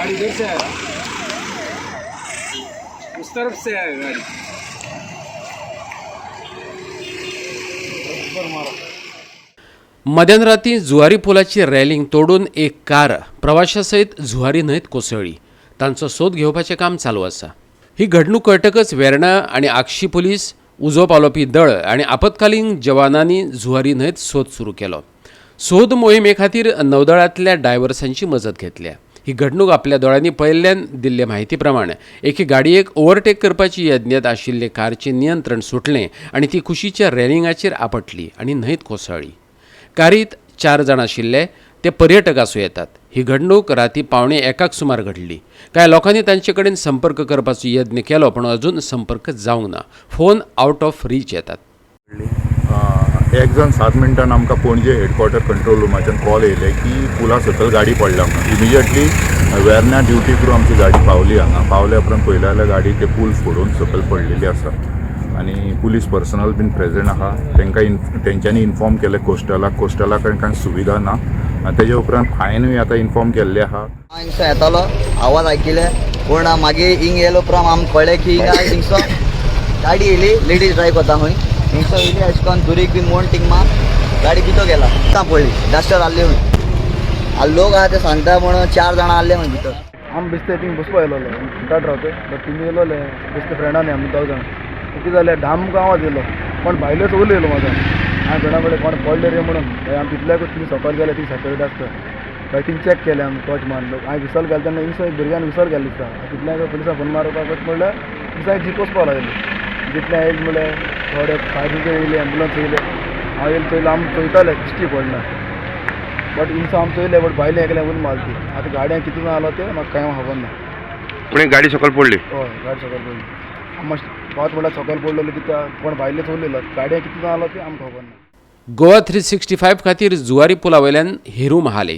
गाड़ी इधर से आया, उस तरफ से आया गाड़ी। ऊपर मारा। मध्यानराती जुवारी पुलाची रेलिंग तोडून एक कार प्रवाशासयत जुवारी न्हंयत कोसळ्ळी. तांचो सोद घेवपाचें काम चालू आसा. ही घडणूक कळटकच वेर्णा आनी आगशी पुलीस, उजो पालोवपी दळ आनी आपत्कालीन जवानांनी जुवारी न्हंयत सोद सुरू केलो. सोद मोहिमे खातीर नौदळांतल्या डायव्हर्सांची मजत घेतल्या. ही घडणूक आपल्या दोळ्यांनी पळयल्ल्यान दिल्ले म्हायती प्रमाण एके गाडयेक ओव्हरटेक करपाची यज्ञात आशिल्ले कारचें नियंत्रण सुटलें आनी ती कुशीच्या रेलिंगाचेर आपटली आनी न्हंयत कोसळ्ळी. कारीत चार जाण आशिल्ले, ते पर्यटक आसूं येतात. ही घडणूक राती 12:45 सुमार घडली. कांय लोकांनी तांचे कडेन संपर्क करपाचो यत्न केलो, पूण अजून संपर्क जावंक ना. फोन आउट ऑफ रीच येतात. एक जावन 7 मिनटान आमकां पणजे हेडक्वॉर्टर कंट्रोल रुमाच्यान कॉल येयले की पुला सकयल गाडी पडल्या म्हणून. इमिजिएटली वेर्ना ड्युटी क्रू आमची गाडी पावली. हांगा पावल्या उपरांत पळयलें जाल्यार गाडी ते पूल फोडून सकयल पडलेली आसा आनी पुलीस पर्सनल बीन प्रेझेंट आहा. तांकां तेंच्यांनी इन्फॉर्म केलें कोस्टलाक. कोस्टला कडेन कांय सुविधा ना आनी तेजे उपरांत फायनूय आतां इन्फॉर्म केल्ले आहा. हांव हिंगसो येतालो, आवाज आयकिले, पूण मागीर हिंग येयलो उपरांत आमकां कळ्ळें की हिंगा हिंगसो गाडी येयली. लेडीज ड्रायव करता खंय. हिंगसो येयली, अशें करून दुरीग बी मोड थिंग मार गाडी भितर गेला. आतां पडली, डस्टर आहले खंय. आनी लोक आहा ते सांगता म्हणून चार जाणां आहले खंय भितर. आमी बेश्टे थिंग बसपा येयलोले, फुटाट रावते, बट थिंग येयलोले बेश्टे फ्रेंडांनी आमी दोग जाण. कितें जालें, ढाम आवाज येयलो, कोण भायलेच उलो येयलो म्हाजो. हांवें फ्रेंडा म्हणलें, कोण पडले रे म्हणून. मागीर आमी तितल्याकूच थिंग सकयल गेले. थिंग सेक्युरिटी आसता, मागीर थिंग चॅक केलें आमी, टॉर्च मारलो. हांवें विसल घाल तेन्ना हिंगसो एक भुरग्यान विसल घाली दिसता. तितल्याक पुलिसां फोन मारपाक म्हणल्यार दिसा जीप वचपाक लागली. जितलें येयले म्हणल्यार थोडे फायर ब्रिगेड येयले, एम्बुलन्स येयले. हांव येयले चोयलो, आमी चोयताले, दिश्टी पडना. बट हिंगसो आमी चोयले, बट भायले एकल्या उल मारली. आतां गाडयांक कितें जालो तें म्हाका कांय खबर ना. पूण एक गाडी सकयल पडली. हय, गाडी सकयल पडली. आमी मातशें पावत म्हणल्यार सकयल पडलेलो कित्याक कोण भायले चोयलेलो, गाडयांक कितें जालो तें आमकां खबर ना. गोवा 365 खातीर जुवारी पुला वयल्यान हिरू महाले.